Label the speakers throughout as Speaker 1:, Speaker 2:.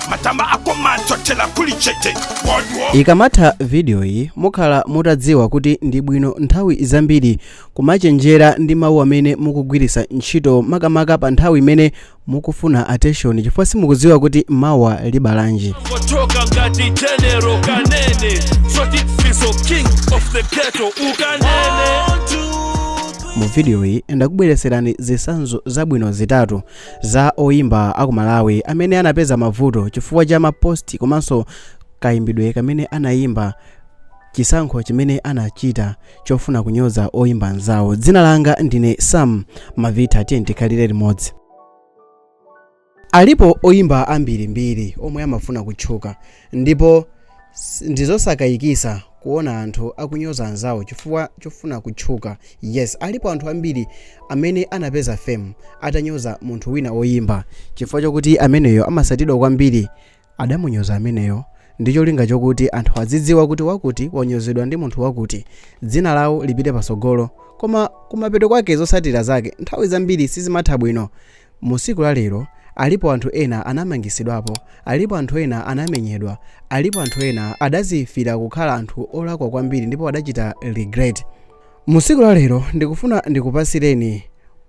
Speaker 1: Matama akomanso kuli chete. World War.
Speaker 2: Ikamatha video iyi, mukhala mutadziwa kuti ndi bwino nthawi zambiri kumachenjera ndi mawu amene mukugwiritsa ntchito, makamaka pa nthawi imene mukufuna attention, chifukwa simukudziwa kuti mawa libalanji.
Speaker 3: Ngotoka ngati general kanene zoti Fizo, king of the ghetto, ukanene.
Speaker 2: Mu video iyi ndakubweretserani zitsanzo zabwino zitatu za oyimba aku Malawi amene anapeza mavuto chifukwa cha ma post komanso kayimbidwe kamene anayimba, chisankho chimene anachita chofuna kunyoza oyimba anzawo. Dzina langa ndine Sam Mavita, tiye tikhalire limodzi. Alipo oyimba ambirimbiri omwe amafuna kutchuka, ndipo ndizosakayikisa kuona anthu akunyoza anzawo chifukwa chofuna kutchuka. Yes, alipo anthu ambiri amene anapeza fame atanyoza munthu wina oyimba chifukwa chokuti ameneyo amasatidwa kwambiri. Adamunyoza ameneyo ndi cholinga chokuti anthu azidziwa kuti wakuti wanyozedwa ndi munthu wakuti, dzina lawo lipite pasogolo. Koma kumapeto kwake, zotsatira zake nthawi zambiri sizimatha bwino. Mu tsiku la lero alipo anthu ena anamangisidwapo, alipo anthu ena anamenyedwa, alipo anthu ena adazifira kukhala anthu olakwa kwambiri ndipo adachita regret. Mu tsiku la lero ndikufuna ndikupasireni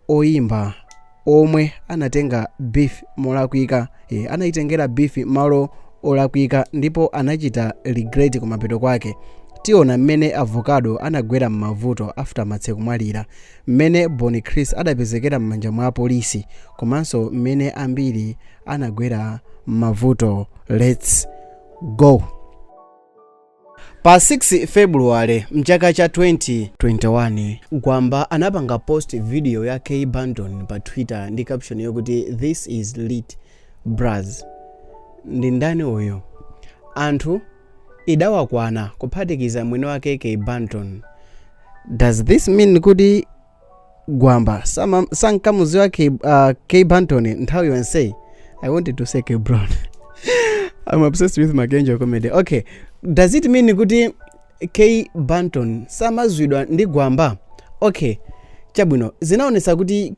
Speaker 2: oyimba omwe anatenga beef molakwika, anayitengera beef malo olakwika ndipo anachita regret kumapeto kwake. Tiona mmene Avocado anagwera m'mavuto after Matse kumwalira, mmene Boni Chris adapezekera m'manja mwa apolisi, komanso mmene ambiri anagwera m'mavuto. Let's go. Pa 6 February mchaka cha 2021, Gwamba anapanga post video ya K Banton pa Twitter ndi caption yokuti "This is lit, braz." Ndi ndani uyu? Anthu idawakwana, kuphatikiza mwini wake K Banton. Does this mean kuti Gwamba sankamuziwa K Banton nthawi yonseyi? I wanted to say K Brown. I'm obsessed with Makenjo comedy. Okay, does it mean kuti K Banton samazwidwa ndi Gwamba? Okay, chabwino, zinaonetsa kuti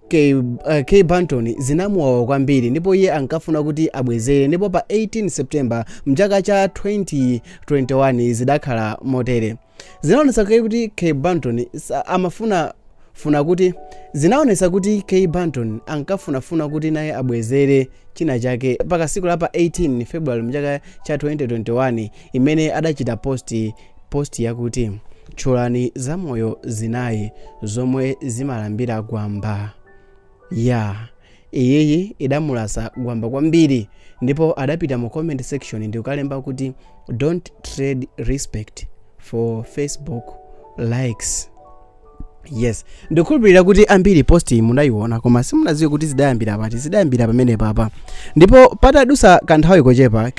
Speaker 2: K Banton zinamuwawa kwambiri ndipo iye ankafuna kuti abwezere. Ndipo pa 18 September mchaka cha 2021 zidakhala motere. Zinaonetsa kuti K Banton amafuna funa kuti, zinaonetsa kuti K Banton ankafunafuna kuti naye abwezere china chake paka siku la pa 18 February mchaka cha 2021, imene adachita post yakuti "Tchulani zamoyo zinayi zomwe zimalambira Gwamba." Ya iyiyi idamulasa Gwamba kwambiri ndipo adapita mu comment section ndi kukalemba kuti "Don't trade respect for Facebook likes." Yes, ndikukhulupirira kuti ambiri post iyi munayiona, koma simunadziwe kuti zidayambira pati. Zidayambira pamene papa. Ndipo patadusa kanthawi kochepa,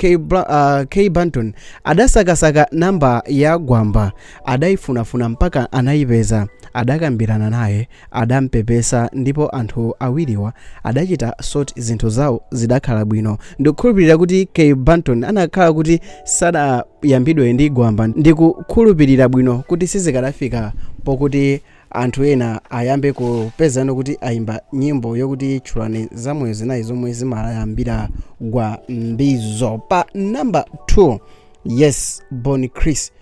Speaker 2: K Banton adasakasaka namba ya Gwamba, adayifunafuna mpaka anayipeza, adakambirana naye, adampepesa, ndipo anthu awiriwa adachita sort zinthu zawo, zidakhala bwino. Ndikukhulupirira kuti K Banton anakhala kuti sadayambidwe ndi Gwamba, ndikukhulupirira bwino kuti sizikadafika pokuti anthu ena ayambe kupezano kuti ayimba nyimbo yokuti "Tchulani zamoyo zinayi zomwe zimayambira Gwambizo." Pa namba 2, yes, Bon Chris.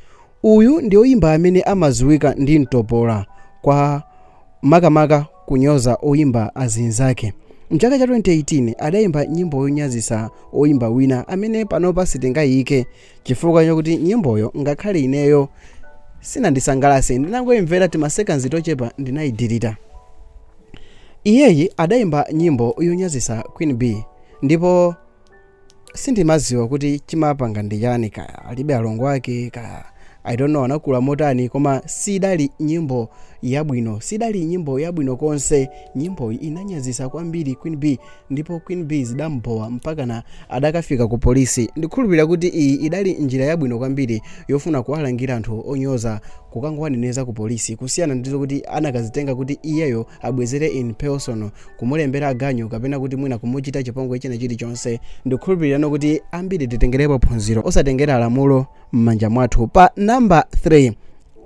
Speaker 2: Uyu ndi oyimba amene amadziwika ndi mtopola kwa makamaka kunyoza oyimba azinzake. Mchaka cha 2018 adayimba nyimbo yonyazisa oyimba wina amene panopa sitingayike chifukwa chokuti nyimboyo ngakhale ineyo sinandisangalase, ndinangoimvera tima seconds tochepa, ndinayidelete. Iyeyi adayimba nyimbo yonyazisa Queen B, ndipo sindimaziwa kuti chimapanga ndi chani, kaya alibe alongo ake, kaya I don't know anakula motani, koma sidali nyimbo yabwino, sidali nyimbo yabwino konse. Nyimboyi inanyazisa kwambiri Queen B, ndipo Queen B zidambowa mpakana adakafika ku polisi. Ndikhulupirira kuti iyi idali njira yabwino kwambiri yofuna kuwalangira anthu onyoza, kukangowaneneza ku polisi, kusiyana ndizo kuti anakazitenga kuti iyeyo abwezere in person, kumulembera ganyu kapena kuti mwina kumuchita chipongwe china chilichonse. Ndikukhulupirirano kuti ambiri titengerepo phunziro, osatengera lamulo m'manja mwathu. Pa namba 3,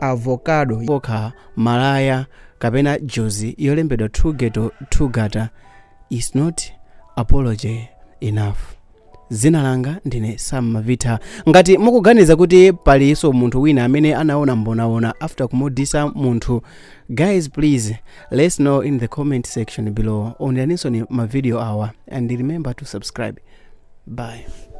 Speaker 2: Avocado. Pokha malaya kapena jozi yolembedwa "Two Ghetto Two Gata" is not apology enough. Dzina langa ndine Sam Mavita. Ngati mukuganiza kuti palinso munthu wina amene anaona mbonaona after kumudisa munthu, guys, please let's know in the comment section below. Oneraninso mavideo awa and remember to subscribe. Bye.